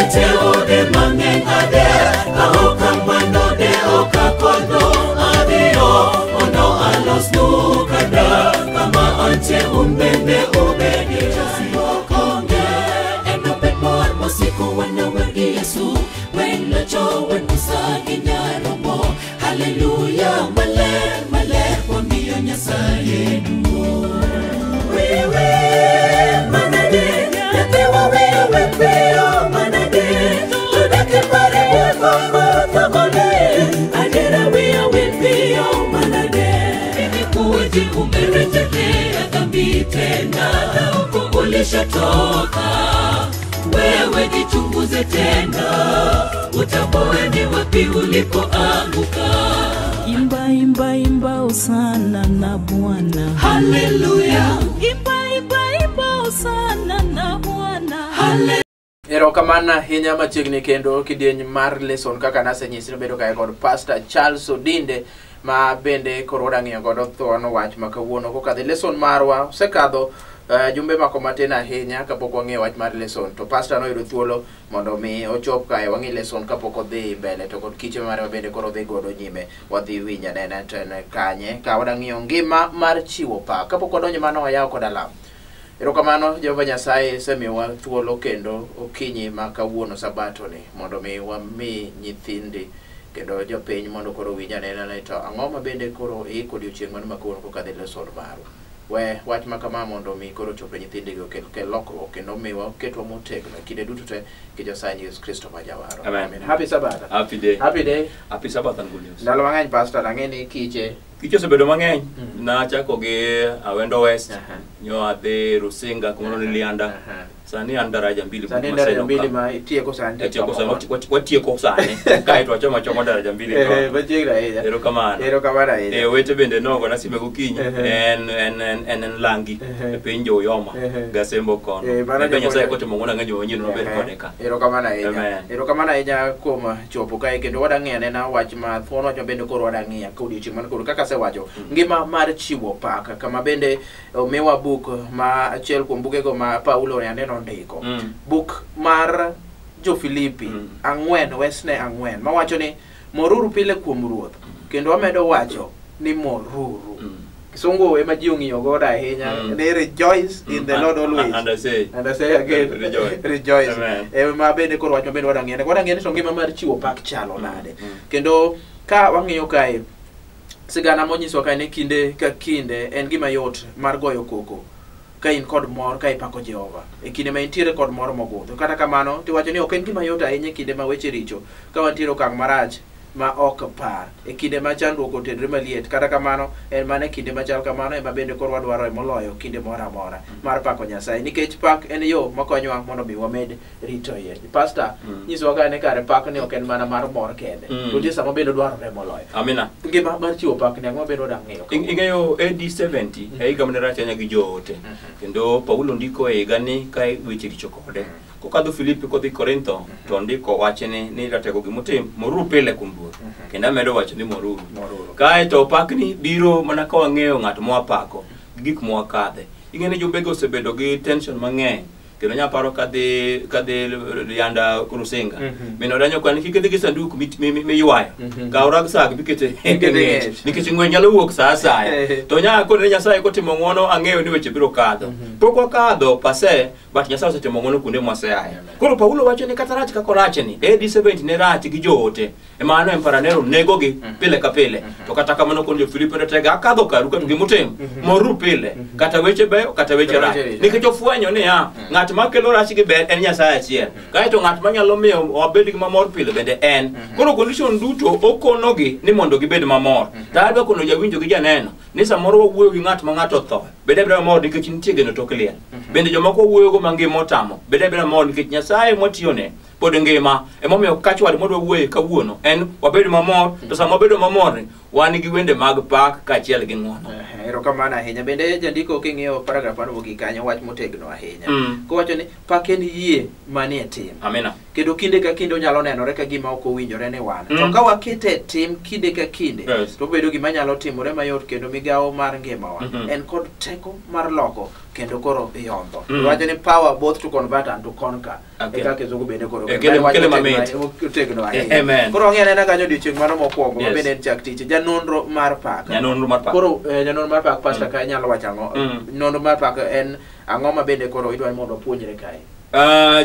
Ete ode mang'eny ade Ka ok kamano de ok akono Adhiyo mondo alosnu kar Kama antie un bende ubedie. Chandruok onge, enobed mor mosiko wanawer gi Yesu. Wen locho, wen Musa gi Nyarombo. Haleluya, maler, maler, wamiyo Nyasaye duong'. Wewe manade, nyathiwa weyo wek piyo manade. To dak e pare wuon thagone, adiera wiya wil piyo manade. Imekuwaje umerejelea dhambi tena na huko ulishatoka? Wewe jichunguze tena, utambue ni wapi ulipoanguka. Imba, imba, imba hosana na Bwana. Haleluya, Imba, imba, imba hosana na Bwana. haleluya. Erokamano ahinya machiegni kendo kidieny mar lesson kaka nasenyisi nobedo kae kod Pastor Charles Odinde ma bende koro wadwa ng'iyo godo thuon wach ma kawuono kokadho e lesson marwa osekadho jumbe mako matin ahinya kapok wang'iyo wach mar lesson to pastor noyudo thuolo mondo mi ochop kae wang'i lesson kapok odhi mbele to kod kiche mare ma bende koro odhi godo nyime wadhi winjo anena to en kanye ka wadwa ng'iyo ngima mar chiwo pak kapok wadonjo mano wayawo kod alam. Erokamano Jehova Nyasaye isemiyowa thuolo kendo okinyi ma kawuono sabato ni mondo mi wami nyithindi kendo jopiny mondo koro owinj anena ni to ang'o ma bende koro iiko odiochieng' mano ma kawuono kokadho e lesson marwa. We wach ma kama mondo mi koro ochop e nyithindigi okel kel lokruok kendo miwa oketwa motegno e kinde duto te gi Nyasaye Yesu Kristo ma jawaro. Amen. Happy Sabbath. Happy day. Happy day. Happy Sabbath and good news. Ndalo mang'eny pastor ang'e ni kiche. Kiche osebedo mang'eny. Mm. Nachako gi Awendo West, Aha. nyo adhi Rusinga kumoro ni Lianda. Aha. Sani an daraja mbili Sani but daraja Maseno mbili ka. ma itieko sani. Atieko sani, watieko sani. Kae to wachoma achoma daraja mbili Eh, to. machiegni ahinya. Erokamano. Erokamano ahinya. Eh, owete bende nogona sime gokinyi. Ehe. En Langi Ehe. e piny jo-Uyoma. Ehe. Gasembo kono. Eh, mano En be Nyasaye japuonj. kotimo ng'wono ang'e joma nyien nobed Ehe. kode ka. Erokamano ahinya. Amen. Erokamano ahinya kuom chopo kae kendo wadwa ng'iyo anena wach ma thuon wach ma bende koro wadwa ng'iyo ka odiochieng' man koro kaka asewacho ngima mar chiwo pak kama bende omiwa buk ma achiel kuom bugego ma Paulo yande nondiko. Buk mar Jo-Filipi 4 wesne 4 mawacho ni moruru pile kuom Ruoth kendo amedo wacho ni moruru. Kisungu ema ji ong'iyo godo ahinya ni rejoice in the Lord always. And I say, And I say again, Rejoice. rejoice. Amen. Ma bende koro wach ma bende wadwa ng'iyo. Wadwa ng'iyo ni to ngima mar chiwo pak chalo nade. Kendo ka wang'iyo kae, sigana monyiswa kae ni kinde ka kinde en gima yot mar goyo koko ka in kod mor ka ipako Jehova e kinde ma intiere kod mor mogundho. Kata kamano, tiwacho ni ok en gima yot ahinya e kinde ma weche richo ka wantiere okang' marach ma ok par e kinde ma chandruok otenre maliet. Kata kamano, en mana e kinde machal kamano ema bende koro wadwaro moloyo kinde moro amora mar pako Nyasaye, nikech pak en yo makonyowa mondo mi wamed rito iye. Pastor, nyisowa ka ni kare pak ni ok en mana mar mor kende, to nitie sama bende dwarore moloyo. Amina. Ngima mar chiwo pak ni ang'o ma bende wadwa ng'iyo? Ing'eyo AD 70 e higa mane rach ahinya gi joote. Kendo Paulo ndiko e higa ni ka weche richo kode. Kokadho Filipi kodhi Korintho to ondiko wachni ni ratego gimotim moruru pile kuom Ruoth. Kendo amedo wacho ni moruru. Moruru. Kae to pakni biro mana ka wang'eyo ng'at mwapako gi gik mwakadhe. Ing'e ni jombege osebedo gi tension mang'eny. Kendo nyaparo kadhi Lianda Rusinga. Min odanyo kani kik idhi gi sanduk miywayo. Kaw rag sak mikete e Mikete ng'ech. ng'ech. Nikech ng'wech nyalo wuok sa asaya. To nya kone Nyasaye kotimo ng'wono ang'eyo ni weche biro kadho. Pok wakadho pase but Nyasaye osetimo ng'wono kuonde mwaseaye. Koro Paulo wacho ni kata rach kaka orachni, AD 70 ne rach gi joote. Ema Emperor Nero negogi pile ka pile. To kata kamano kon jo-Filipi ne tega akadho karu ka to gimotim moruru pile. Kata weche beyo kata weche rach. Nikech ofwenyo niya ng'at makelo rach gi ber en Nyasaye achiel. Kaeto ng'at manyalo miyo wabed gi mamor pile bende en. Koro condition duto okonogi ni mondo gibed mamor. To adwa kono jawinjo gi janeno ni samoro wawuoyo gi ng'at ma ng'ato otho bede abeda mamor nikech nitie geno tok liel. Bende jomoko wuoyogo ma ngima otamo bede abeda mamor nikech Nyasaye mwatiyone pod ngima. Emomiyo kachwad mwadwa wuoye kawuono en wabed mamor to sama wabedo mamor ni wan gi wende mag pak kaachiel gi ng'wono. Erokamano ahinya. Bende jandiko king'iyo paragraf mar mogik kanyo wach motegno ahinya. Kowacho ni pak en yie manie tim. Amina. Kendo kinde ka kinde onyalo nenore ka gima ok owinjore ni wan. To ka wakete e tim kinde ka kinde, to obedo gima nyalo timore mayot kendo migawo mar ngimawa en kod teko mar loko kendo koro iyondho. Wacho ni power both to convert and to conquer. Okay. E kaka Kizungu bende koro. Kele mamit. Otegno ahinya. Amen. Koro wang'e anena kanyo odiochieng' mano mokwongo ma Yes. bende en chak tich. Janonro mar pak. Nyanonro mar pak. Koro janonro mar pak pastor ka inyalo wacho ang'o? Nonro mar pak en ang'o ma bende koro idwaro mondo wapuonjre kae?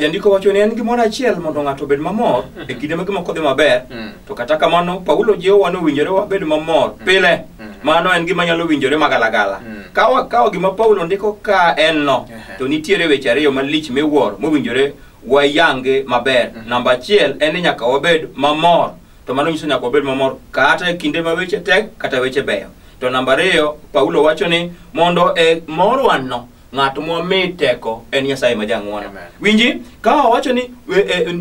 Jandiko wacho ni en gimoro achiel mondo ng'ato obed mamor e kinde ma gimoko dhi maber. To kata kamano Paulo jiwowa ni owinjore wabed mamor pile. Mano en gima nyalo winjore magalagala. Ka wakawo gima Paulo ndiko ka en no, to nitiere weche ariyo malich miwuoro mowinjore wayange maber. Namba achiel en ni nyaka wabed mamor. To mano nyiso nyaka wabed mamor kata e kinde ma weche tek kata weche beyo. To namba ariyo, Paulo wacho ni mondo e morwano ng'at mwami teko en Nyasaye ma jang'wono. Amen. Winji, ka wawacho ni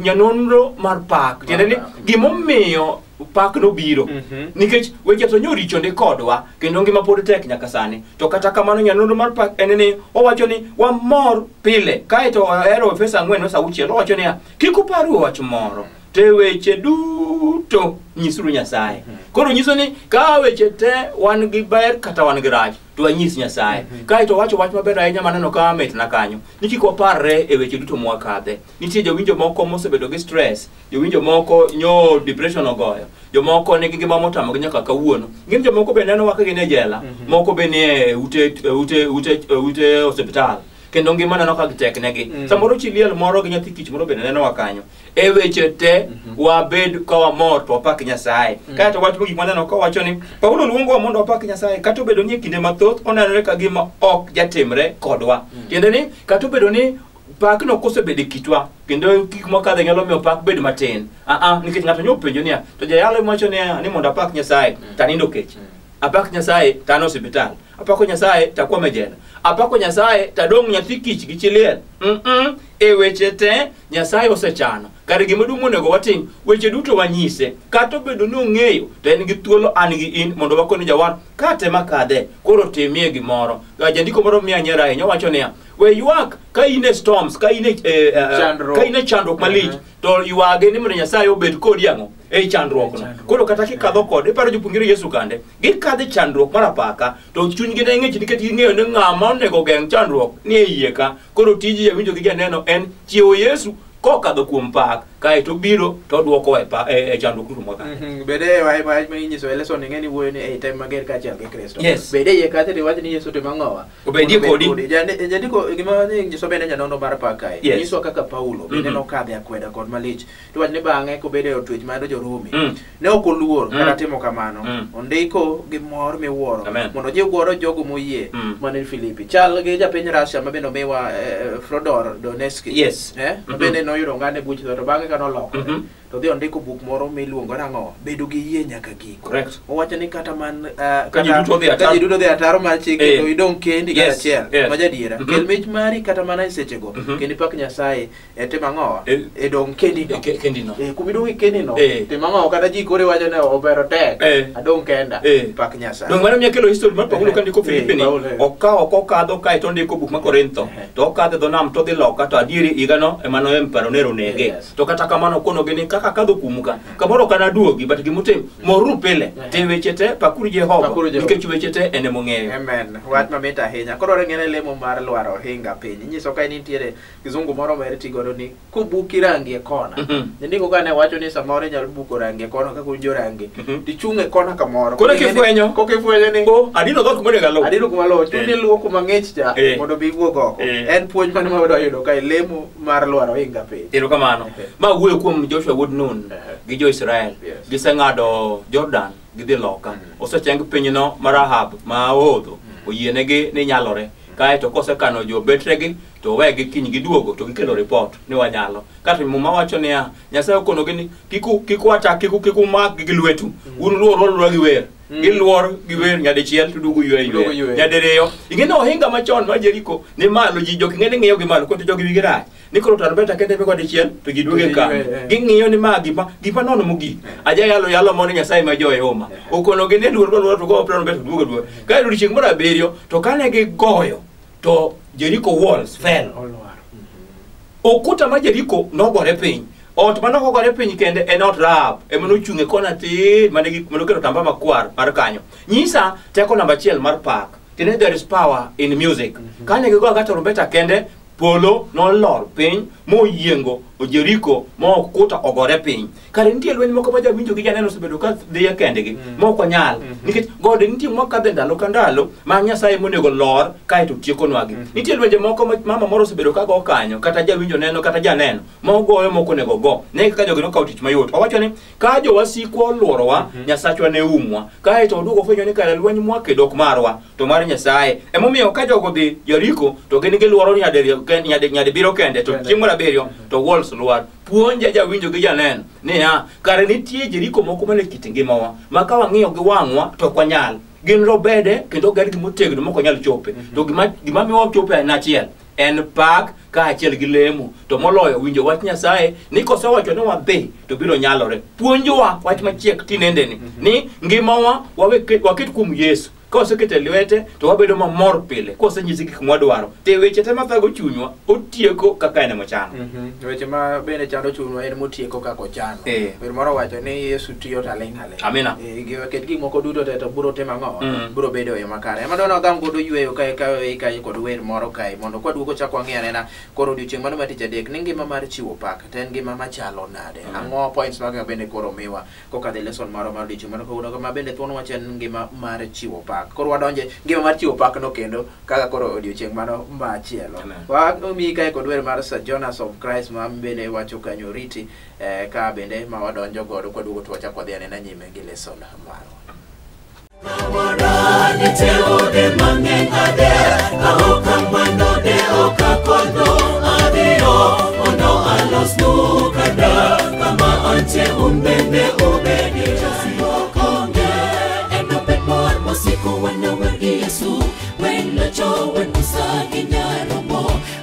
nyanonro mar pak, tiende ni gimomiyo pak nobiro. Nikech weche to nyoricho ndi kodwa kendo ngima pod tek nyaka sani. To kata kamano nyanonro mar pak en ni owacho ni wamor pile. Kaeto ohero Efeso 4:6 owacho niya, kik uparu wach moro, te weche duto nyisuru Nyasaye. Koro nyiso ni ka weche te wan gi ber kata wan gi rach, to wanyis Nyasaye. Kaeto owacho wach maber ahinya maneno ka mitna kanyo, ni kik waparre e weche duto mwakadhe. Nitie jowinjo moko mosebedo gi stress, jowinjo moko nyo depression ogoyo, jomoko nigi ngima motamogi nyaka kawuono. Ng'eny jomoko be nenowa ka gin e jela, moko be nie ute osiptal. Kendo ngima neno ka tek negi. Samoro chi liel moro gi nyathi kich moro bende nenowa kanyo. E weche te wabed ka wamor to wapak Nyasaye. Kaeto wach mogik maneno ka wacho ni Paulo luongowa mondo wapak Nyasaye kata obedo ni e kinde mathoth onenore ka gima ok jatimre kodwa. Tiende ni kata obedo ni pakno kosebedo e kitwa kendo gik mwakadhe nyalo miyo pak bed matin. Nikech ng'ato nyalo penjo niya, to jayalo wacho niya ni mondo apak Nyasaye to anindo kech. Apak Nyasaye to an e osiptal. Apako Nyasaye to akwamo e jela. Apako Nyasaye to adong' nyathi kich gi chi liel. E weche te Nyasaye osechano. Kare gima duong' monego watim, weche duto wanyise. Kata obedo ni ong'eyo, to en gi thuolo an gi in mondo wakone jawar kate makadhe, koro timie gimoro. Jandiko moro miya nyiero ahinya, owacho niya, we ywak ka in e storms, ka in e ka in e chandruok malich, to ywage ni mondo Nyasaye obed kodi ang'o ei chandruok no. Koro kata kikadho kode, iparo jopuonjre Yesu kande, gikadho e chandruok mar apaka, to chunygi ne ng'ich nikech ging'eyo ni ng'ama onego geng' chandruok ni e iye ka. Koro tiji jawinjo gi janeno en chiewo Yesu kokadho kuom pak, kaeto obiro to odwokowa e chandruok duto mwakadho. Bede wach ma inyiso e lesson ing'e ni wuoyo ni ei tem mager kaachiel gi Kristo. Yes. Bede iye kacha to iwach ni Yesu timo ang'owa? Obedie kodi. Jandiko gima inyiso bende nyanonro mar pak kae. Yes. Nyiso kaka Paulo bende nokadhe akweda kod malich. To wach ni bang'e kobedo e od twech mar jo-Rumi. Ne ok oluor kata timo kamano. Ondiko gi mor miwuoro mondo ojiw godo jogo moyie mane Filipi. Chal gi japiny Russia ma bende omiwa Fyodor Dostoevsky. Yes. Bende noyudo ng'ane buch tho to bang'e ka nolokore to dhi ondiko buk moro miluongo nang'o? Bedo gi yie nyaka giko. Correct. Owacho ni kata man ka ji duto dhi ataro mar chik to idong' kendi kata achiel ma jadiera. Kel mich mari kata mana e sechego kendo ipak Nyasaye e tim ang'owa? E dong' kendi no. Kendi no. Kuma idong' kendi no. Tim ang'owa kata ji koro iwacho ni obero tek. Adong' kenda. Pak Nyasaye. Dong' mano miyo kelo history mar Paulo kandiko Filipi ni okawo ok okadho kae to ondiko buk ma Korintho to okadho e dho nam to odhi loka to adieri higano ema no emperor Nero onege. To kata kamano okonogi ni kaka akadho kuomu ka kamoro ok anaduogi but gimotim moruru pile te weche te pakuru Jehova nikech weche te en emong'eyo. Amen. Wach mamit ahinya. Koro ng'ene lemo mar lwaro ohinga piny. Inyiso ka nitiere kizungu moro ma iti godo ni kobuki rangi e kona. Jandiko ka ne wacho ni samoro inyalo buko rangi e kona kaka unjo rangi. Tichung' e kona kamoro. Koro kifwenyo. Kokifwenyo ni adino dhoot kuma onego aluw. Adino kuma aluw. Chuni luwo kuma ng'ich cha mondo bi iwuog oko. En puonj mane ma wadwa yudo ka e lemo mar lwaro ohinga piny. Erokamano. Ma wuoyo kuom Joshua wuod Nun gi jo-Israel. Giseng'ado Jordan gidhi loka. Osecheng pinyno ma Rahab ma ohodho oyienegi ni nyalore. Kaeto kosekano jo betregi to wegi kiny giduogo to gikelo report ni wanyalo. Kato Muma wacho niya, Nyasaye okonogi ni kik wata kik umak gi lwetu. Un luor luor gi wer. Giluor gi wer nyadichiel to duogo ywe ywe. Nyadiriyo. Ing'e ni ohinga machon mar Jeriko ni malo ji jok ing'e ni ng'iyo gi malo koro jogi wigi rach. Ni koro tarumbeta kende mego dichiel to ji duogo e kambi. Ging'iyo ni ma gima nono mogik. Aja yalo yalo mondo Nyasaye ma joe homa. Okonogi ni luor luor to go tarumbeta to duogo duogo. Ka odiechieng' mar abiriyo to kane gigoyo to Jericho walls fell. Okuta ma Jericho nogore piny. Ot mane ok ogore piny kende en ot Rahab ema nochung' e kona tir mane okelo otamba makwar mar kanyo. Nyisa teko namba achiel mar pak. Tiende there is power in music. Kane gigoyo aga tarumbeta kende Polo nolor piny moyiengo Jeriko ma kuta ogore piny. Kare nitie lweny moko ma jawinjo gi janeno osebedo ka dhiye kendgi ma ok onyal. Nikech gode nitie mwakadhe ndalo ka ndalo ma Nyasaye monego lor kaeto tiekonwagi. Nitie lwenje moko ma mama moro osebedo ka go kanyo kata jawinjo neno kata janeno ma ogoyo mok onego go. Ne kaka jogi nokawo tich mayot. Owacho ni ka jowasikwa oluorowa, Nyasachwa ne umwa. Kaeto oduogo fwenyo ni kare lweny mwakedo ok marwa to mar Nyasaye. Emomiyo ka jogo dhi Jeriko to gin giluoro nyadibiriyo kende to chieng' mar abiriyo to walls lwar. Puonja jawinjo gi janeno niya kare nitie Jeriko moko mane kit ngimawa ma ka wang'iyo gi wang'wa to ok wanyal. Gin robede kendo ogergi motegno mok wanyal chope. To gima miyo wachope en achiel, en pak kaachiel gi lemo to moloyo winjo wach Nyasaye ni kosewacho ni wadhi to biro nyalore. Puonjowa wach machiek tinendeni ni ngimawa waket kuom Yesu. Ka wasekete lwete to wabedo mamor pile kosenyisi gik mwadwaro. Te weche te mathago chunywa otieko kaka en emochano. Weche ma bende chando chunywa en motieko kaka ochano. Wer moro wacho ni Yesu tiyo to aling' aling'. Amina. Ket gik moko duto te to biro timo ang'o? Biro bedo e makare. Ema dwano wagam godo yweyo kae kae kod wer moro kae mondo kwaduogo chak wang'i anena koro odiochieng' mano mar tich adek ni ngima mar chiwo pak to en ngima machalo nade? Ang'o points mag bende koro miwa kokadho e lesson moro mar odiochieng' mano kawuono ma bende thuon wach en ngima mar chiwo pak. Koro wadonje ngima mar chiwo pak no kendo kaka koro odiochieng' mano machielo. Wamiyi kae kod wer mar Sir Jonas of Christ ma bende wacho kanyo riti ka bende ma wadonjo godo kwaduogo to wachak wadhi anena nyime gi lesson marwa.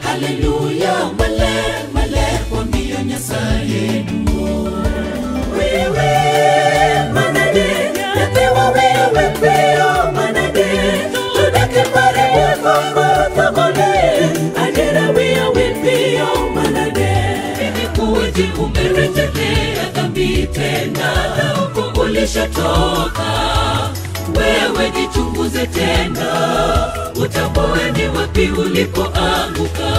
Hallelujah, maler, maler, wamiyo Nyasaye duong'. Wewe manade, nyathewa wewe piyo manade, tudake pare wuoth thagone, adiera wiya wil piyo manade. Imekuwaje umerejelea dhambi tena, na huko ulishatoka? Wewe jichunguze tena, utambue ni wapi ulipoanguka.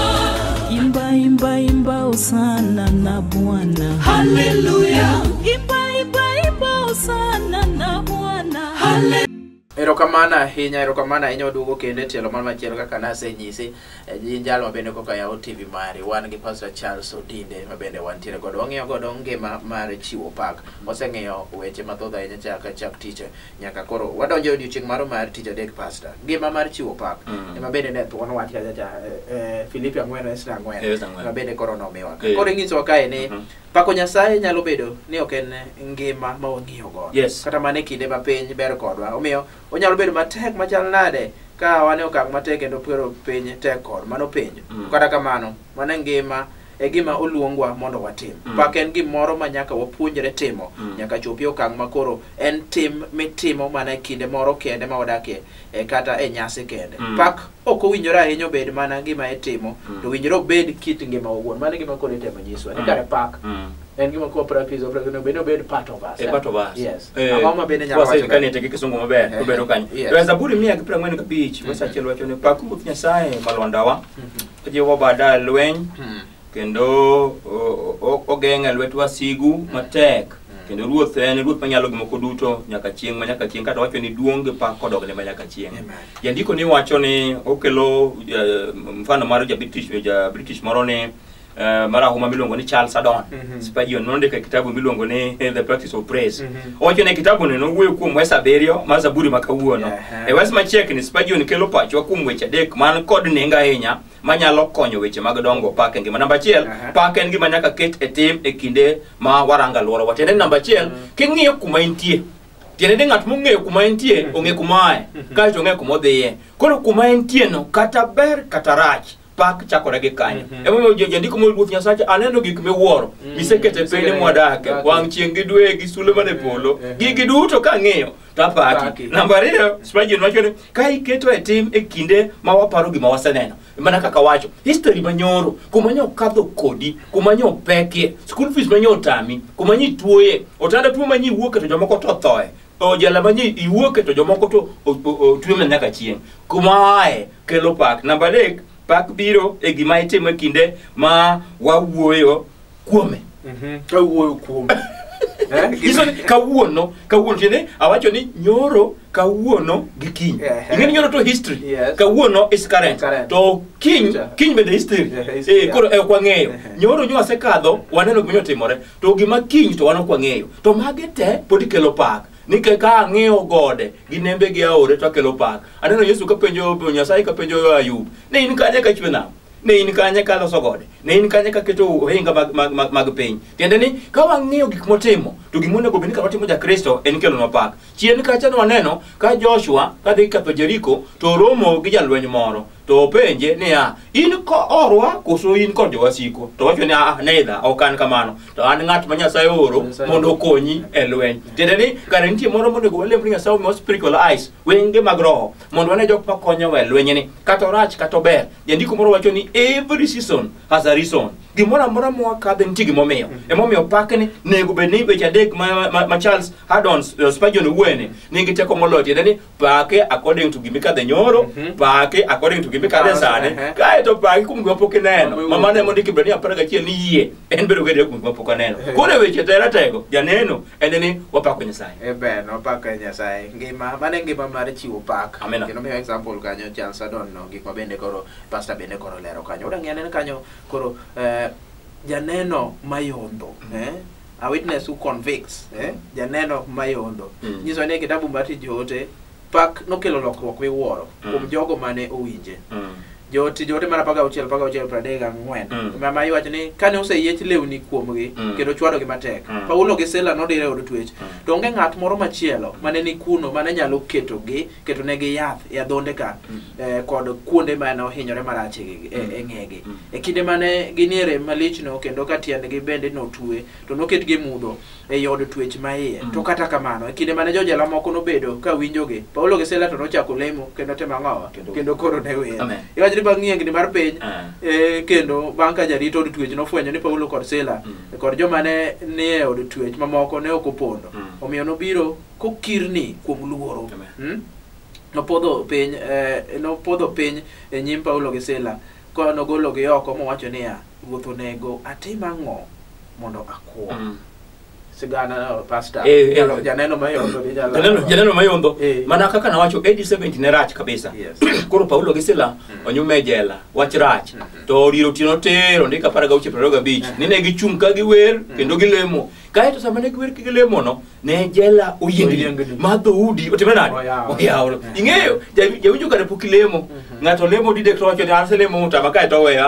Imba, imba, imba hosana na Bwana. Hallelujah. Imba, imba, imba hosana na Bwana. Hallelujah. Erokamano ahinya waduogo kendo e tielo mar machielo kaka nasenyisi in jal ma bende koka yawo TV mari wan gi Pastor Charles Odinde ma bende wantiere godo wang'iyo godo ngima mar chiwo pak. Waseng'iyo weche mathoth ahinya chak chak tich nyaka koro wadonjo e odiochieng' mar tich adek Pastor. Ngima mar chiwo pak ema bende ne thuon wach kacha cha Filipi 4:4 ma bende koro nomiwa. Koro inyisowa kae ni pako Nyasaye nyalo bedo ni ok en ngima ma wang'iyo godo. Kata mana e kinde ma piny ber kodwa. Omiyo onyalo bedo matek machal nade ka wan e okang' matek kendo pero piny tek kod mano penjo. Kata kamano, mano ngima e gima oluongwa mondo watim. Pak en gimoro ma nyaka wapuonjre timo, nyaka chopi okang' ma koro en tim mitimo mana e kinde moro kende ma wadakie kata e nyasi kende. Pak ok owinjore ahinya obed mana gima itimo, to owinjore obed kit ngima owuon. Mano e gima koro itemo nyiswa ni kare pak en gima kwa practice obed obed part of us. Part of us. Yes. Ang'o ma bende nyalo wacho kani teke kisungu maber to bedo kanyo. To Zaburi 145 verse 1 wacho ni pak Ruoth Nyasaye malwandawa ojiwo bada lweny kendo ogeng'e lwet wasigu matek kendo Ruoth en Ruoth manyalo gik moko duto nyaka chieng' ma nyaka chieng' kata wacho ni duong' gi pak odogne ma nyaka chieng'. Jandiko ni wacho ni okelo mfano mar ja British moro ni marahuma miluongo ni Charles Haddon Spurgeon nondiko e kitabu miluongo ni The Practice of Praise. Owacho ni kitabu ni nowuoyo kuom wes 7 mar Zaburi ma kawuono. E wes machiegni Spurgeon kelo pachwa kuom weche 3 man kod nengo ahinya manyalo konyo weche mag dongo pak e ngima. Namba 1, pak en gima nyaka ket e tim e kinde ma warango alworawa. Tiende namba 1, king'iyo kuma intie. Tiende ni ng'at mong'eyo kuma entie, ong'e kuma aye, kaeto ong'e kuma odhiye. Koro kuma entie no, kata ber kata rach, pak chakore gi kanyo. Emomiyo jandiko mar Ruoth Nyasaye aneno gik miwuoro misekete piny mwadake, wang' chieng' gi dwe gi sulwe mane polo, gigi duto kang'iyo to apaki. Namba 2, Spurgeon wacho ni ka iketo e tim e kinde ma waparo gima waseneno, mana kaka wacho history manyoro, kuma nyo kadho kodi, kuma nyo pekie, school fees manyo otami, kuma nyi tuoye, otanda tuo manyi wuoke to jomoko to othoe, ojala manyi iwuoke to jomoko to otwe nyaka chieng', kuma aye kelo pak. Namba 3, Pak biro e gima itimo e kinde ma wawuoyo kuome. Kawuoyo kuome. Nyiso ni kawuono, kawuono tiende awacho ni nyoro, kawuono gi kiny. Ing'e ni nyoro to history. Yes. Kawuono is current. Current. To kiny, Future. kiny bende history. Yeah, history, yeah. Koro ok wang'eyo. Nyoro nyo wasekadho, waneno gima otimore. To gima kiny to wan ok wang'eyo. To magi te pod kelo pak. Nikech ka ang'iyo gode gi nembe gi aore to akelo pak. Aneno Yesu kapenjo Nyasaye kapenjo Ayub, ne in kanye ka chwe nam? Ne in kanye ka loso gode? Ne in kanye ka keto ohinga mag piny? Tiende ni ka wang'iyo gik motimo, to gima onego bed ni ka watimo ja-Kristo en kelonwa pak. Chien kacha ne waneno ka Joshua kadhi ketho Jeriko to oromo gi jalweny moro to openje niya, in ko orwa koso in kod jowasikwa? To owacho ni ah, neither, ok an kamano. To an ng'at ma Nyasaye ooro mondo okonyi e lweny. Tiende ni kare nitie moro monego walem ni Nyasaye omiwa spiritual eyes, wenge mag roho, mondo wane jok makonyowa e lwenyni. Kata orach kata ober. Jandiko moro wacho ni every season has a reason. Gimoro amora mwakadhe nitie gimomiyo. Emomiyo pakni nego bed ni weche adek ma Charles Haddon Spurgeon owuoyeni nigi teko moloyo. Tiende ni pake according to gimikadhe nyoro, pake according to gimikadhe sani, kaeto pake kuom gima pok ineno. Ma mano ema ondiki Ibrania 11 ni yie en bedo gadier kuom gima pok aneno. Koro e weche te ratego, janeno en ni wapako Nyasaye. Ber, wapako Nyasaye. Ngima, mano e ngima mar chiwo pak. Amina. Kendo miyo example kanyo Charles Haddon no, gik ma bende koro pastor bende koro lero kanyo. Wadwa ng'iyo anena kanyo koro janeno mayondho, a witness who convicts, janeno mayondho. Nyiso ni e kitabu mar Tich Joote, pak nokelo lokruok miwuoro kuom jogo mane owinje. Tich Joote mar 16, 16, 34. Mama iwacho ni kane oseyiech lewni kuomgi kendo chwadogi matek, Paulo gi Sila nodir e od twech. To onge ng'at moro machielo mane ni kuno mane nyalo ketonegi yath e adhonde ka kod kuonde mane ohinyore marach e ng'egi. E kinde mane ginie rem malichno kendo ka tiendgi bende notwe, to noketgi e mudho ei od twech maiye. To kata kamano, e kinde mane jojela moko nobedo ka winjogi, Paulo gi Sila to nochako lemo kendo timo ang'owa? Kendo koro ne wer. Iwacho ni bang' yiengni mar piny, kendo bang' ka jarit od twech nofwenyo ni Paulo kod Sila kod joma ne nie od twech mamoko ne ok opondo. Omiyo nobiro kokirni kuom luoro. Nopodho piny e nyim Paulo gi Sila, ka nogologi oko mowacho niya, Ruoth onego atim ang'o mondo akwo? Sigana pastor. Janeno mayondho gi jalo. Janeno mayondho. Mana kaka nawacho AD 70 ne rach kabisa. Koro Paulo gi Sila onyume e jela, wach rach. To odiro otieno tir ondik 16 25 ni ne gichung' ka giwer kendo gilemo. Kaeto sama ne giwer gilemo no, ne jela oyiengni ma dhoudi otimore nade? Oyawore. Ing'eyo, jawinjo kare pok ilemo. Ng'ato lemo didek to wacho ni aselemo motama kaeto oweyo.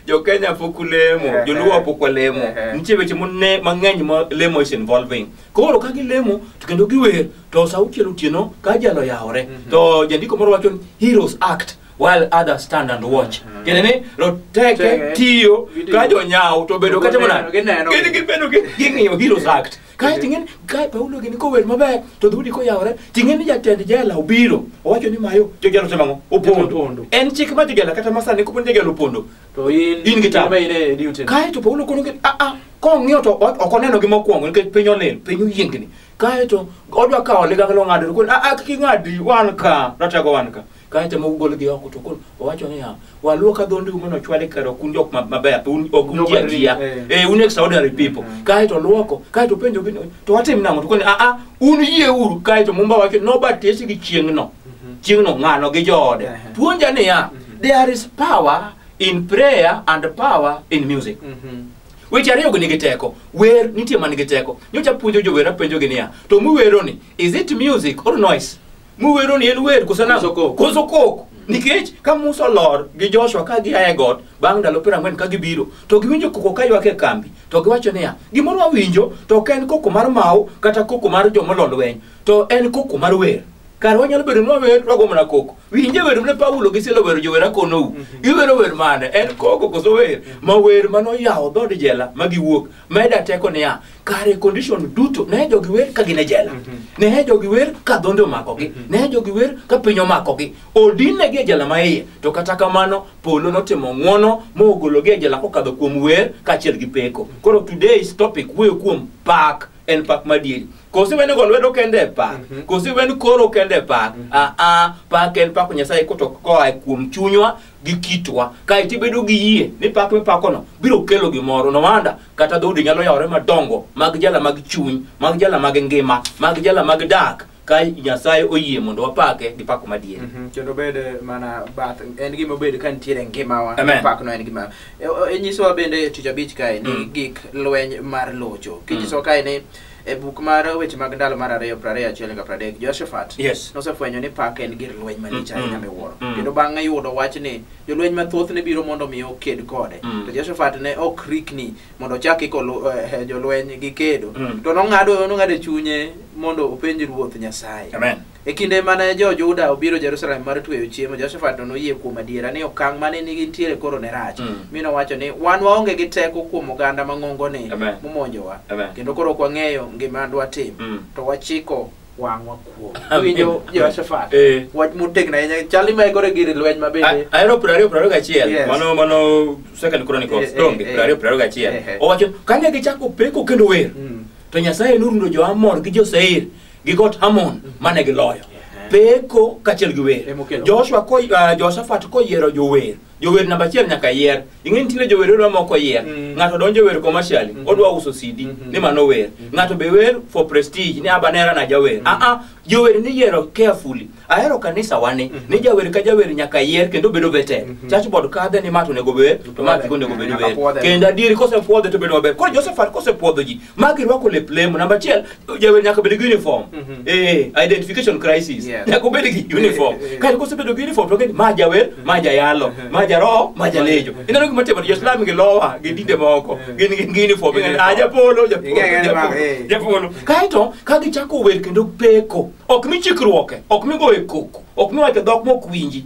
Jo Kenya pok ulemo, Joluo pok walemo. Nitie weche mang'eny ma lemo is involving. Koro ka gilemo to kendo giwer to sa auchiel otieno ka jela oyawore. To jandiko moro wacho ni heroes act while others stand and watch. Tiende ni roteke tiyo ka jonyaw to bedo kata mana gin gibedo ging'iyo heroes act. Kae ting'eni kae Paulo gini kower maber to dhoudi koyawore ting'eni jatend jela obiro owacho ni mayo jojela otimo ang'o? Opondo. En chik mar jojela kata masani kopo ni jajela opondo to in gi tabu. Kae to Paulo kono kong'iyo to ok oneno gi mokwongo nikech piny olil, piny oyiengni. Kae to odwa kawo ligangla ong'ado to koni kik ing'adi wan ka ratego wan ka. Kae to mogol gi oko to koro owacho niya waluok adhonde mondo ochwale kare ok un jok maber ok un ji ajiya un extraordinary people. Kae to luoko kae to penjo gi to watim nang'o to koni un yie uru. Kae to Mumba wacho nobatisi gi chieng'no chieng'no ng'ano gi joode. Puonja niya there is power in prayer and power in music. Weche ariyo gi nigi teko. Wer nitie man gi teko. Nyocha puonjo jower apenjo gi niya to muwero ni is it music or noise? Muwero ni en wer koso nang'o? Koso koko. Nikech ka Musa olor gi Joshua ka gia e got bang' ndalo 40 ka gibiro to giwinjo koko ka ywak e kambi to giwacho niya gimoro wawinjo to ok en koko mar mau kata koko mar joma lweny to en koko mar wer. Kar wanyalo bedo ni wawer wago mana koko. Winje wer mane Paulo gi Sila wero jower akonou. Iwero wer mane? En koko koso wer? Ma wer manoyawo dhood jela ma giwuok. Meda teko niya kare condition duto ne jogi wer ka gin e jela. Ne jogi wer ka dhonde omakogi. Ne jogi wer ka piny omakogi. Odinegi e jela maiye. To kata kamano polo notimo ng'uono mogologi e jela kokadho kuom wer kaachiel gi peko. Koro today's topic wuoyo kuom pak en pak madieri. Koso iweni go lwedo kende e pak, koso iweni koro kende e pak. Pak en pako Nyasaye koa kuom chunywa gi kitwa. Kaeto ibedo gi yie ni pak mipakono biro kelo gimoro. No wonder kata dhoudi nyalo yawore madongo mag jala mag chuny, mag jala mag ngima, mag jala mag dak, ka Nyasaye oyie mondo wapake gi pako madieri. Kendo bed mana bath en gima obed ka nitiere ngimawa. Amen. Pak no en gima inyisowa bende tich abich kae ni gik lweny mar locho. Kinyisowa kae ni e buk mar weche mag ndalo mar 2 21 nyaka 30 Jehoshaphat nosefwenyo ni pak en gir lweny malich ahinya miwuoro. Kendo bang'e yudo wach ni jolweny mathoth ne biro mondo mi oked kode. To Jehoshaphat ne ok rikni mondo ochak iko jolweny gi kedo. To nong'ado e chunye mondo openj Ruoth Nyasaye. Amen. E kinde mane jo-Juda obiro Jerusalem mar tweyo chiemo, Jehoshaphat to noyie kuom adiera ni okang' mane gintiere koro ne rach. Mi nowacho ni wan waonge gi teko kuom oganda mang'ongoni momonjowa. Kendo koro ok wang'eyo ngima dwatim. To wachiko wang'wa kuom. Iwinjo Jehoshaphat? Wach motegno ahinya. Chal ni mae koro gir lweny ma bende. Ahero 20 21. Mano Second Chronicles donge 20 21. Owacho kane gichako peko kendo wer. To Nyasaye norundo jo-Amor gi jo-Seir gi got Hamon mane giloyo. Peko kaachiel gi wer. Joshua ko Jehoshaphat koyiero jower. Jower namba 1 nyaka yier. Ing'e nitie jower moko yier. Ng'ato donjo wer commercially, odwa uso CD ni mano wer. Ng'ato be wer for prestige ni abanera na jawer. Jower ni yiero carefully. Ahero kanisa wane ni jawer ka jawer nyaka yier kendo bedo vetted. Church board kadhe ni ma to onego wer, to ma kik onego bed wer. Kendo adieri kosepuodhe to bedo maber. Koro Jehoshaphat kosepuodho ji, magi rwako lep lemo. Namba 1, jawer nyaka bed gi uniform. Identification crisis. Nyaka obed gi uniform. Kae kosebedo gi uniform to gin ma jawer, ma jayalo, ma jaroho, ma jalejo. Ineno gima timore Jo-Islam gi lowa gi dinde moko gin gi uniform. Japolo, japolo. Kaeto ka gichako wer kendo peko, ok mi chikruoke, ok mi goye koko, ok mi wacho dhok mok winji.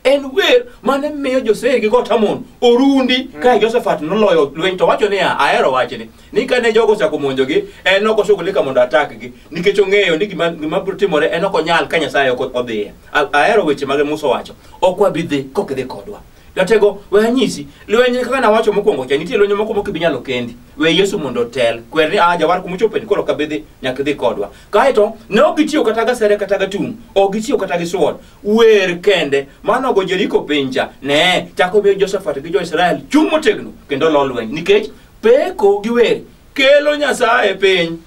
En wer mane miyo jo-Seir gi got Hamon orundi ka Jehoshaphat noloyo lweny. To wacho niya, ahero wachni ni kane jogo ochako monjogi, en ok oshughulika mondo atakgi nikech ong'eyo ni gima biro timore en ok onyal ka Nyasaye ok odhiye. Ahero weche mage Musa wacho, ok wabi dhi kok idhi kodwa. Jatego, we anyisi, lweny kaka nawacho mokwongo cha, nitie lweny moko mok ibi nyalo kendi. We Yesu mondo otel. Kwer ni jawar kumochope ni koro kabidhi nyaka idhi kodwa. Kaeto ne ok gitiyo kata gi sere kata gi tung', ok gitiyo kata gi sword. Wer kende mano go Jeriko piny cha, ne chako miyo Jehoshaphat gi jo-Israel chung' motegno kendo lo lweny nikech peko gi wer kelo Nyasaye piny.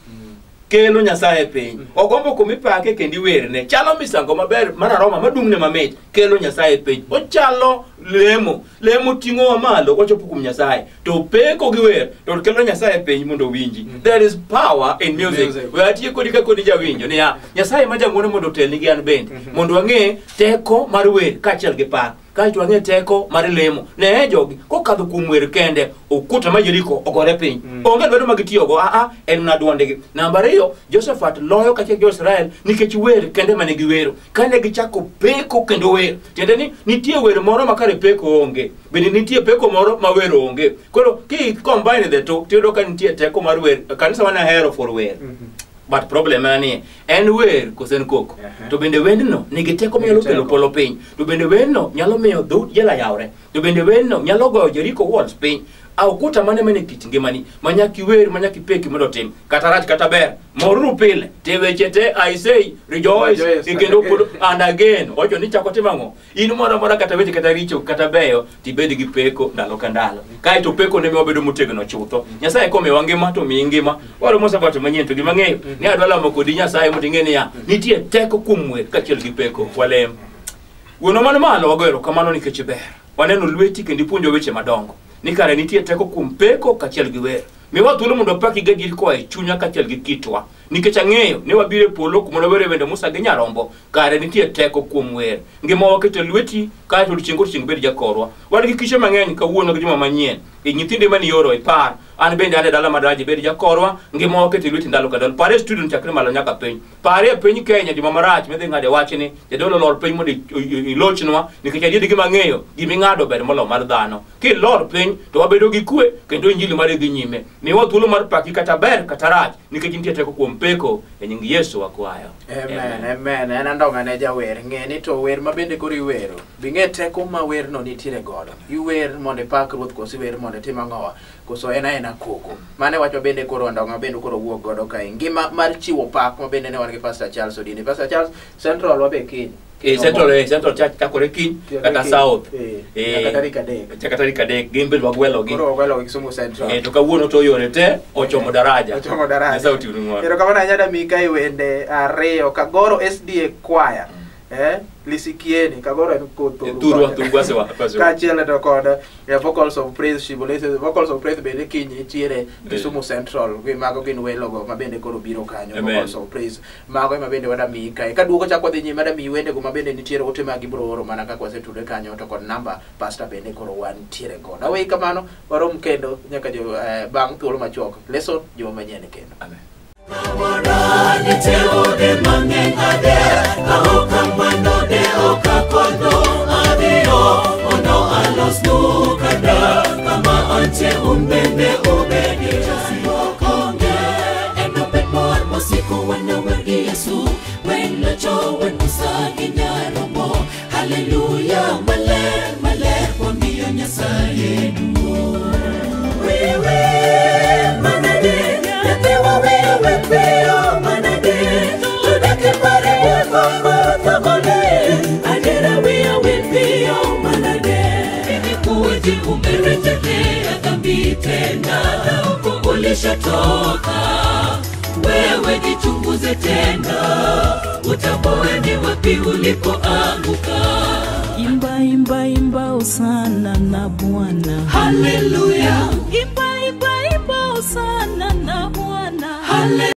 Kelo Nyasaye piny. Ogombo kumipake kendo iwerne. Chalo misango maber mar aroma madung'ne mamit. Kelo Nyasaye piny. Ochalo lemo. Lemo ting'owa malo wachopo kuom Nyasaye. To peko gi wer to kelo Nyasaye piny mondo owinji. There is power in music. We atiyo kodi ka kodi jawinjo niya, Nyasaye ma jang'wono mondo otelni gi an bende. Mondo wang'e teko mar wer kaachiel gi pak. Kaeto wang'e teko mar lemo. Ne jogi kokadho kuom wer kende, ukuta ma Jeriko ogore piny. Onge lwedo ma gitiyogo, en mana duondgi. Namba 2, Jehoshaphat loyo kaachiel gi jo-Israel nikech wer kende mane giwero. Kane gichako peko kendo wer, tiende ni nitie wer moro ma kare peko onge, bende nitie peko moro ma wer onge. Koro ki combine the two, tiyudo ka nitie teko mar wer. Kanisa wan ahero for wer. But problem en ni en wer kose en koko. To bende wendno nigi teko manyalo kelo polo piny. To bende wendno nyalo miyo dhout jela yawre. To bende wendno nyalo goyo Jericho walls piny. Ukuta mane mane kit ngimani manyaka iwer manyaka ipeki mondo otim kata rach kata ber moruru pile te weche te I say rejoice kendo and again ocho ni chako timo ang'o in moro amora kata weche kata richo kata beyo tibed gi peko ndalo ka ndalo kaeto peko ne miyo wabedo motegno chutho. Nyasaye komiyowa ngima to miyi ngima waromo sabato manyien to gima ng'eyo ni adwa lamo kodi Nyasaye mondo ing'e niya nitie teko kuom wer kaachiel gi peko. Walem. Wuonwa man malo wago erokamano nikech ber waneno lweti kendo ipuonjo weche madongo ni kare nitie teko kuom peko kaachiel gi wer. Miwa thuolo mondo wapaki gadier koa e chunywa kaachiel gi kitwa nikech ang'eyo ni wabiro e polo kuma wawere wende Musa gi Nyarombo. Kare nitie teko kuom wer. Ngima waketo e lweti kaeto odiechieng' kodiechieng' bed jakorwa. Wan gi kiche mang'eny kawuono gi juma manyien. E nyithindi mane ioro ipar. An bende an e dala madaraja bed jakorwa. Ngima waketo e lweti ndalo ka ndalo. Pare e studio chakre malo nyaka piny. Pare e piny Kenya juma marach midhi ng'ade wachni. Jadolo lor piny mondo ilochnwa nikech adier gima ang'eyo giming'ado ber moloyo mar dhano. Kilor piny to wabedo gi kwe kendo injili mari dhi nyime. Miwa thuolo mar paki kata ber kata rach nikech nitie teko kuom peko e nying Yesu wakwayo. Amen, amen. En andong'a ne jawer. Ng'e ni to wer ma bende koro iwero. Bi Ing'e teko ma werno nitiere godo. Iwer mondo ipak ruoth koso iwer mondo itim ang'owa koso en aena koko. Mano e wach ma bende koro andong'a bende koro wuok godo kae. Ngima mar chiwo pak ma bende ne wan gi Pastor Charles Odini. Pastor Charles, Central wabe kiny. Central Church chakore kiny kata South. Nyaka tarik 3. Nyaka tarik 3 gin bende wagwelogi. Koro wagwelogi Kisumu Central. To kawuono to yore te ochomo daraja. Ochomo daraja. Nyasaye otimnu ng'wono. Erokamano ahinya Damika e wende 2 Kagoro SDA Choir. Lisikieni Kagoro en Thurwa. Kaachiel to kod Vocals of Praise Shibolese. Vocals of Praise bende kiny nitiere Kisumu Central. Mago gin welogo ma bende koro biro kanyo. Vocals of Praise. Mago ema bende wadamiyi kae. Kaduogo chak wadhi nyime adamiyi wendego ma bende nitiere ote ma gibiro oro mana kaka wasetudre kanyo to kod namba pastor bende koro wantiere godo. Aweyi kamano warom kendo nyaka bang' thuolo machuok. Lesson juma manyien kendo. Amen. Hallelujah, maler, maler, wamiyo Nyasaye duong'. Wewe manade, nyathewa wewe piyo manade, to dak e pare thagone, adiera wiya wil piyo manade. Imekuwaje umerejelea dhambi tena, huko ulishatoka? Wewe jichunguze tena, utambue ni wapi ulipoanguka. Imba, imba, imba hosana na Bwana. Hallelujah. Imba, imba, imba hosana na Bwana. Hallelujah.